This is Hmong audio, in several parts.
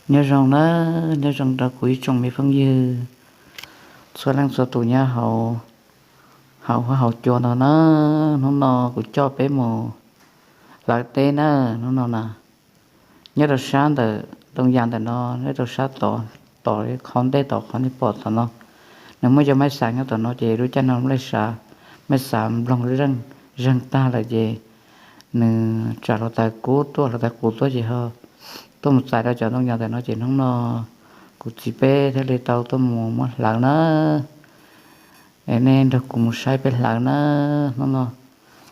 Nyob zoo na, nyob zoo rau kuv ib tsoom me phooj ywg txhua leej txhua tus nyob hauv, hauv huab hauv cua no na. Hnub no kuv coj peb mus hlawv teb na. Hnub no na, nyob rau sab ntawm ntoo yas ntawm no, nyob rau sab tod, tom qhov ntej tod qhov nej pom tom no, nws muaj cov maij xav nyob tom no ces lub caij no maij xav, maij xav nploog zeeg, zeeg tag lawm ces nws tsam hluav taws kub tuaj, hluav taws qus tuaj ces ho tuaj mus txais rau cov ntoo yas ntawm no ces hnub no kuv txiv peb thiaj li tau tuaj mus muab hlawv na. Es nej nrog kuv mus saib peb hlawv na. Hnub no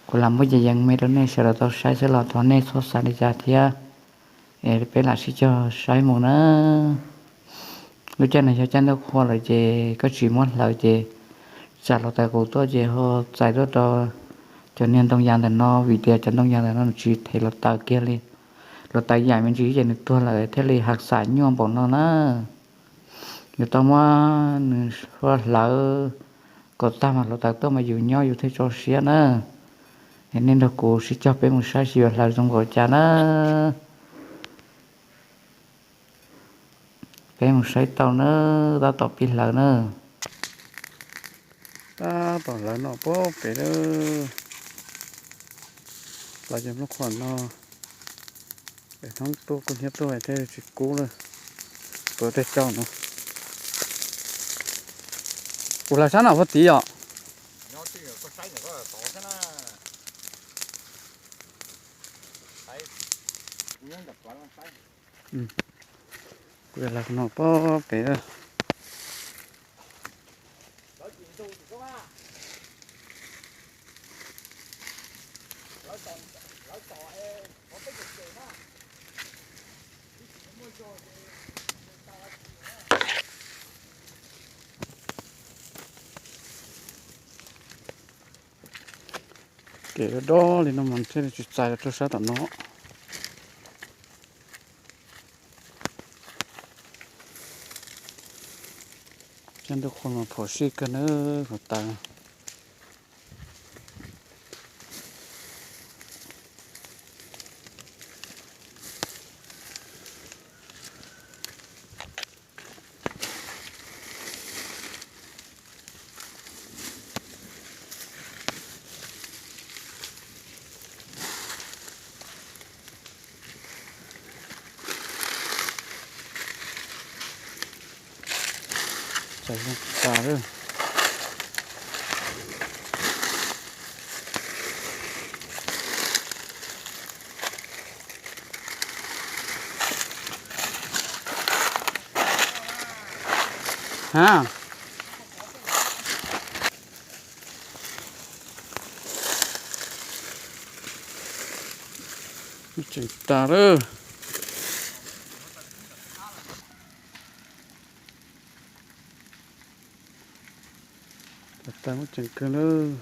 kuv lam muab yees yees me rau nej sawv daws tau saib xwb los thov nej txhob xav li cas thiab. Es peb lam sib cog saib mus na. Lub caij no yog caij ntuj qhua lawm ces koj tsis muab hlawv ces tsam hluav taws qus tuaj ces ho txais tuaj rau cov niag ntoo yas ntawm no, vim tias cov ntoo yas ntawm no nws tsis them hluav taws kiag li. Hluav taws yaim me ntsis ces nws tuag lawm thiaj li hav xam nyuaj npaum no na. Yus tau muab nws hlawv kom tag mas hluav taws tuaj mas yus nyob yus thiaj tso siab na. Es nej nrog kuv sib cog peb mus saib seb yuav hlawv zoo npaum cas na. Peb mus saib tau na, tab tom pib hlawv na. Tab tom hlawv no pem lawm. Hlawv ces nplooj qhuav no, es hnub tuaj kuj hnyiab tuaj thiaj tsis kub lawm. Tuav tej rau no. Kuv hlawv sab no puag tid yom? Kuv hlawv no pem lawm. Kev dob dob li no mas thiaj li tsis txais los rau sab tom no. Caij ntuj qhua mas phom sij kawg na, hluav taws. Txais zoo tas lawm. Ha, tseem tas lawm. Tag muaj ceem kawg lawm.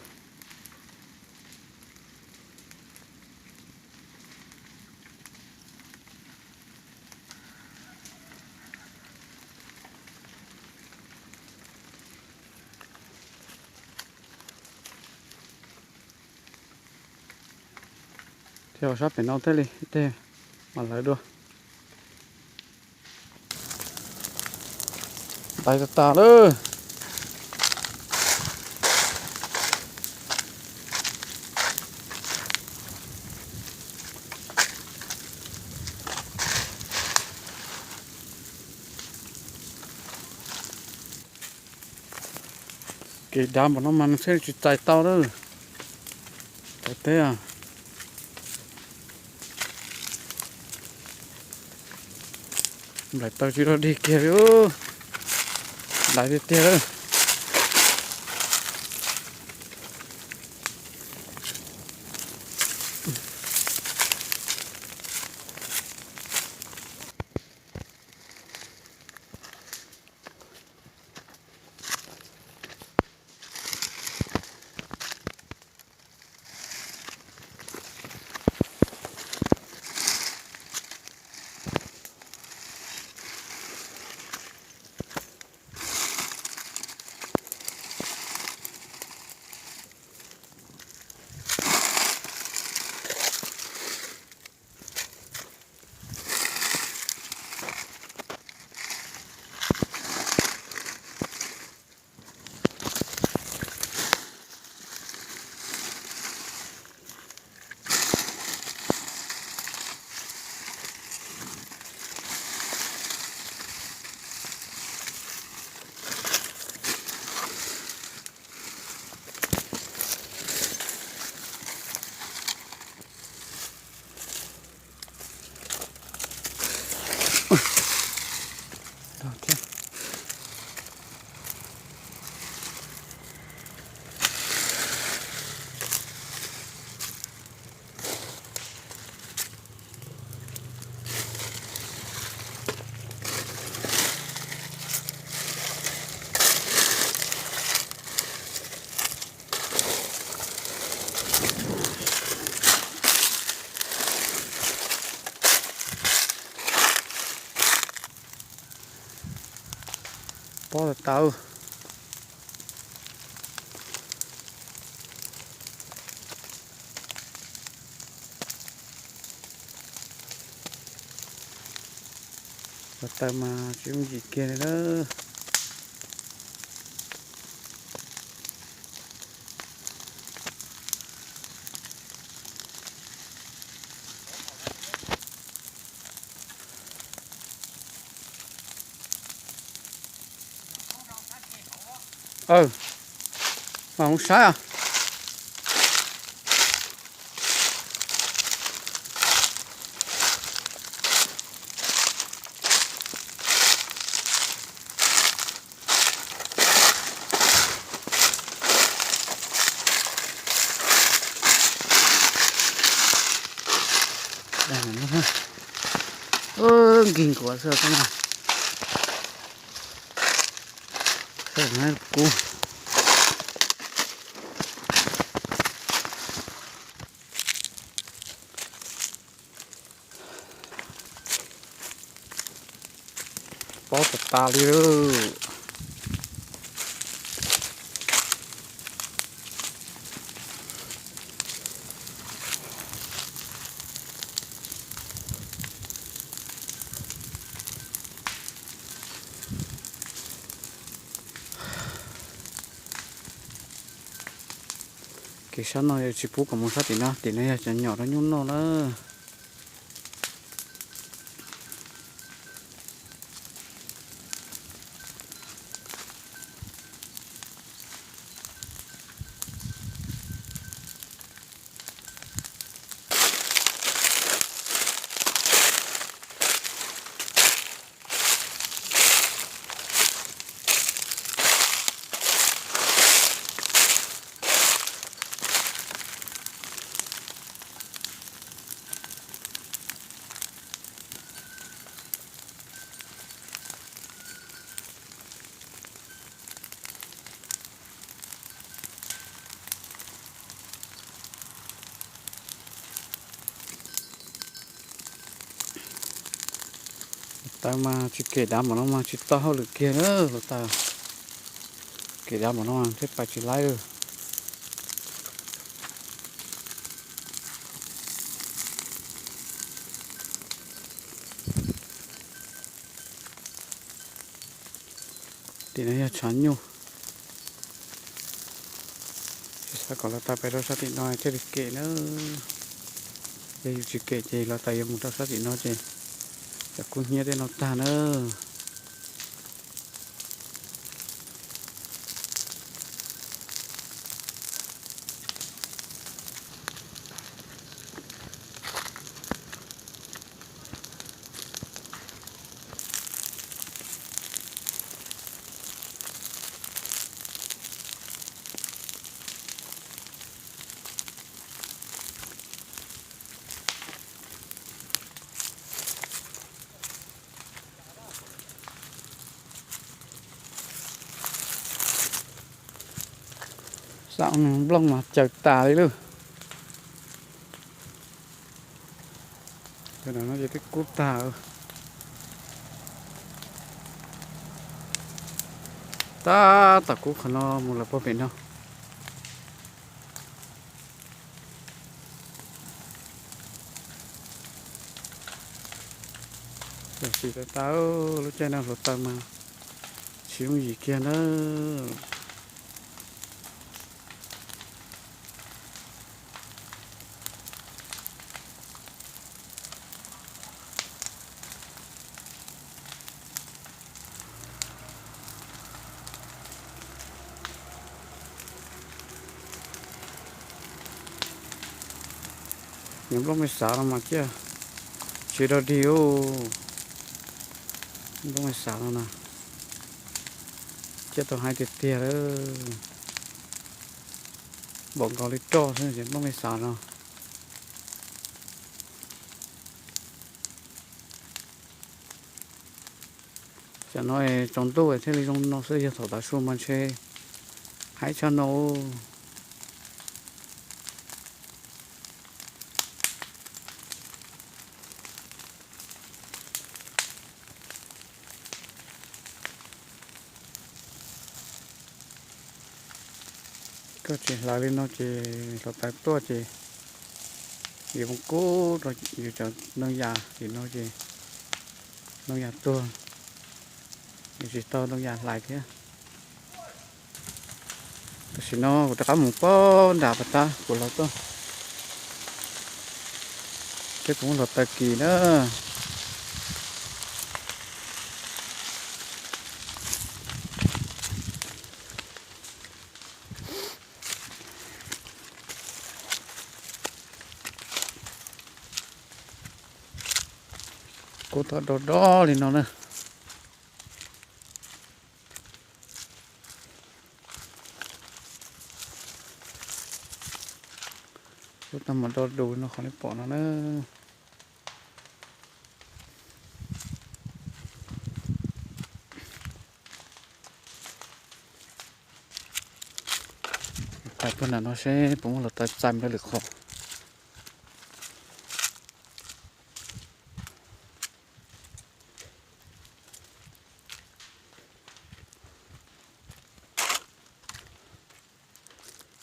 Thiab sab pem no thiaj li tej mam lawv dua. Tais tas tas lawm. Kev dav npaum no mas nws thiaj tsis txais tau lawm. Tais teb, nplaim taw tsis rog dig kiag li. Nplaim tiag tiag lawm. Pob tas tas. Hluav taws mas tsis yooj yim kiag li lawm. Mas mus saib os. Nkig nkuav xwb na. Kub. Pob tas tas li lawm. Kev sab no yog tsis pub kom mus sab tim no, tim no yog cov nyom rau nyuj noj na. Hluav taws mas tsis kem dav npaum no mas tsis tau hauj lwm kiag na hluav taws. Kem dav npaum no thiaj pais tsis laib lawm. Tim no yog tshav nyuj. Tsis xav kom hluav taws pais rau sab tim no thiaj li kem na. Yog yus tsis kem ces hluav taws yuav mus rau sab tim no ces cov kub hnyiab tej no tag na. Xam nplooj mas caws tas li lawm. Cov no ces twb kub tag. Tab tom kub qhov no mus lawm puag pem no. Tam sim tas tas lub caij no hluav taws mas tsis yooj yim kiag na. Nws nplooj me xav no mas ciaj tsis dog dig os. Nplooj me xav no na, ciaj tau haib tiag tiag lawm. Npaum nkaus li roj xwb ces nplooj me xav no. Tam no tsaus ntuj thiaj li zoo no xwb, yog thaum tav su mas ntshe haib tshaj no. Koj tsis hlawv li no ces hluav taws tuaj ces yuav kub rau yus cov ntoo yas tim no ces ntoo yas tuag, yuav tsis tau ntoo yas hlais thiab. Tam sim no kuv rov qab mus pab nram pas tab kuv los tuaj, seb puas muaj hluav taws kis na. Kub tau do do li no na. Kub tau mas do du no qhov nej pom no na. Pais puag nram no seb puas muaj hluav taws txais mus rau lwm qhov.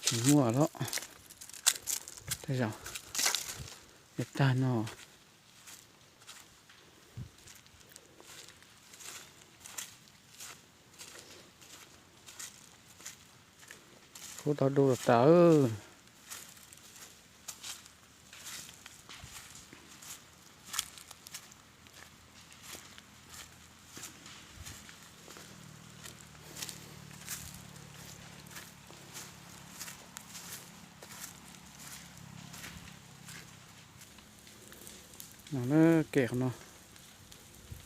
Tsis muaj los, tej zaum es tag no. Kub tau du los tas. No na, kem qhov no,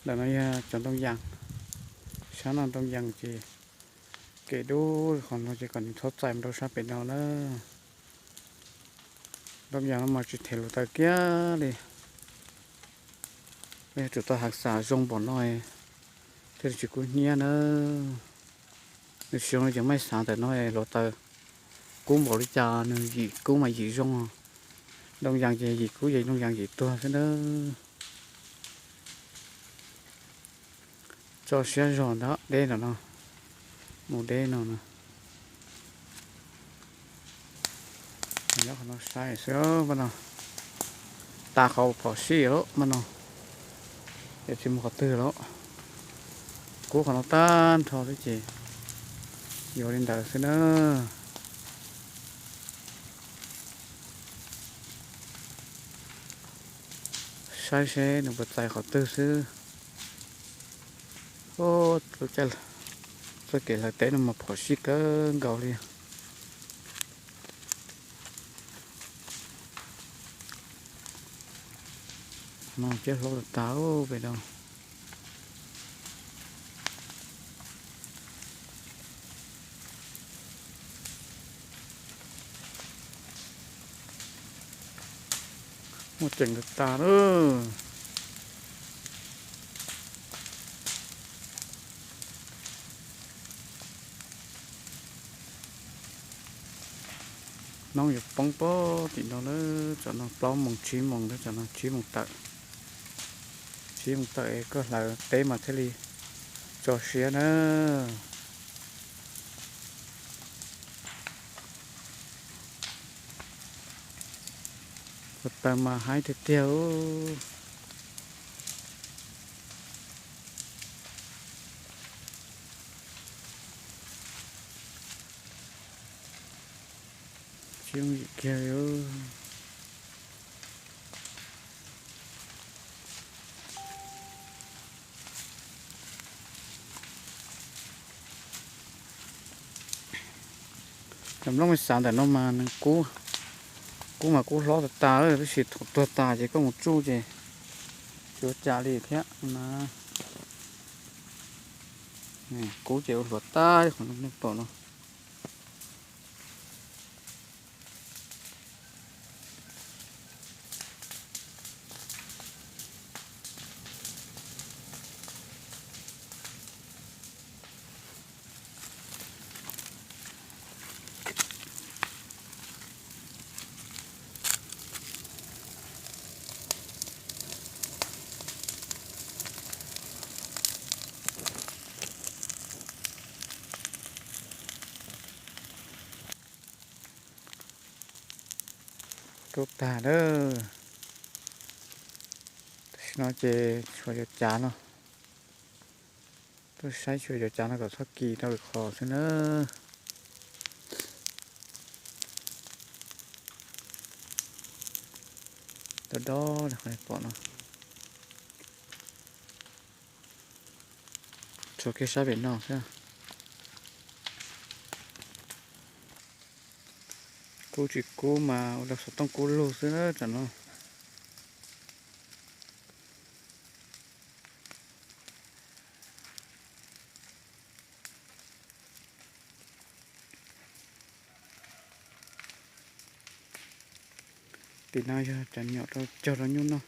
ntawm no yog cov ntoo yas, sab no ntoo yas ces kem dub qhov no ces kom nws txhob txais mus rau sab pem no na. Ntoo yas no mas tsis them hluav taws kiag li. Yog tsum tau hav xav zoo npaum no thiaj li tsis kub hnyiab na. Nws tsis zoo li cov maij xav ntawm no hluav taws kub npaum li cas nws yim kub mas yim zoo. Ntoo yas ces yim kub ces ntoo yas yim tuag xwb na. Tso siab zog ntag deb nram no, mus deb no na. Nyob qhov no saib xwb mas no, tas qhov phom sij lawm mas no, ces tsis mus qhov twg lawm. Kub qhov no tag nrho xwb ces yuav li ntawd xwb na. Saib seb nws puas txais qhov twg xwb. Txoj kev hlawv teb no mas phom sij kawg nkaus li. No cab hlob tas tas pem no. Muaj ceem tas tas lawm. Hnub yuav poob pob tim no lawm, tsam no plaub moos tsib moos lawm, tsam no tsib moos tawm. Tsib moos tawm es koj hlawv teb mas thiaj li tso siab na. Hluav taws mas haib tiag tiag. Tsib moos kiag li. Cov nplooj me xav ntawm no mas nws kub, kub mas kub hlob tas tas, tab sis thaum tuag tas ces koj mus tsuj ces tsis ua cas li thiab na. Kub ces ua hluav tag li qhov nej pom no. Kub tag lawm. Tam sim no ces tshuav yuav cav no. Tuaj saib tshuav yuav cav no kom txhob kis rau lwm qhov xwb na. Dob dob li qhov nej pom no. Tshuav kiag sab pem no xwb. Kub tsis kub mas ua rau xov tooj kub lug xwb tam no. Tim no yog cov nyom rau cog rau nyuj noj.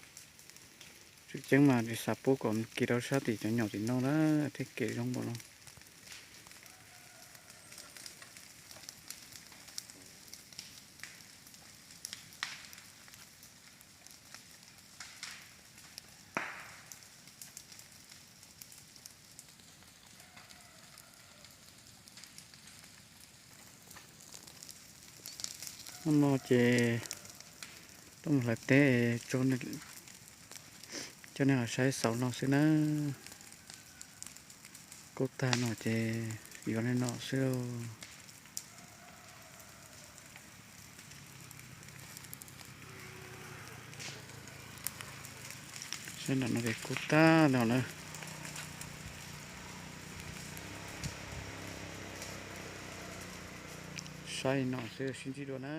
Tseem ceeb mas tsis xav pub kom kis rau sab tim cov nyom tim no na, thiaj kem zoo npaum no. Hnub no ces tuaj mus hlais teb, coj nej los saib xaus no xwb na. Kub tag no ces yuav li no xwb. Saib nram no ces kub tag no na. Saib li no xwb, sib ntsib dua na.